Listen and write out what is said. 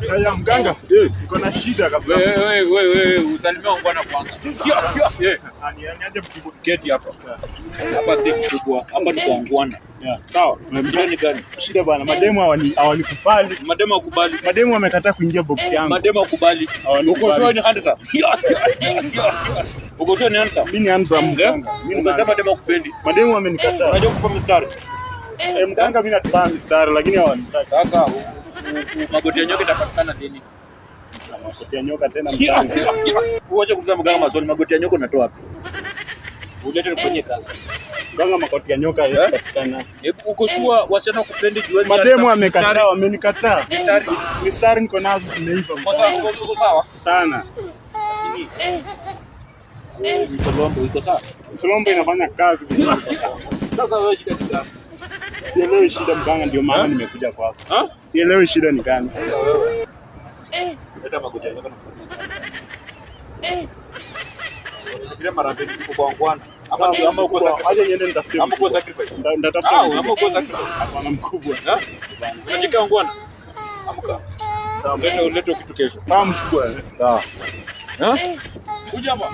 Haya mganga, niko na shida kabisa. Wewe wewe wewe, usalimia ungwana kwanza. Yo, yo, yo. Niaje mkubwa? Keti hapa. Hapa si mkubwa, hapa ni kwa ungwana. Sawa. Shida ni gani? Shida bwana, mademu hawanikubali. Mademu hakubali. Mademu wamekataa kuingia box yangu. Mademu hakubali. Hawanikubali. Uko sure ni handsome? Yo, yo, yo, yo. Uko sure ni handsome? Mimi ni handsome, mganga. Mimi ni Ukasema demu hakupendi. Mademu wamenikataa. Unajua kupa mistari? Eh, mganga, mimi natupaa mistari lakini hawanitaki. Sasa magoti ya nyoka itapatikana lini? Magoti ya nyoka tena, mganga? Uache kuuliza mganga maswali, magoti ya nyoka unatoa wapi? Ulete nikufanyie kazi. Mganga, magoti ya nyoka haiwezi patikana. Hebu uko sure wasichana hawakupendi juu wewe si Mademu handsome? wamekataa, wamenikataa. Mistari. Mistari niko nazo zimeiva. Uko sawa, uko sawa? Sana. Lakini msolombo iko sawa. Msolombo inafanya kazi vizuri. Sasa wewe shida ni gani? Sielewi shida, mganga, ndio maana nimekuja kwako. Ha? Sielewi shida ni gani. Sasa wewe. Leta magoti ya nyoka nakufanyia kazi. Usifikirie mara mbili, tuko kwa ungwana. Ama Sawa, ama uko mkubwa, sacrifice. acha niende nitafute. Ama uko Mkubwa. sacrifice. Ndatafuta Ah, mkubwa. ama uko sacrifice. Hapana, mkubwa. Ha? Unacheka ungwana? Amka. Sawa. Leta leta kitu kesho. Sawa, mkubwa. Sawa. Ha? Kuja hapa.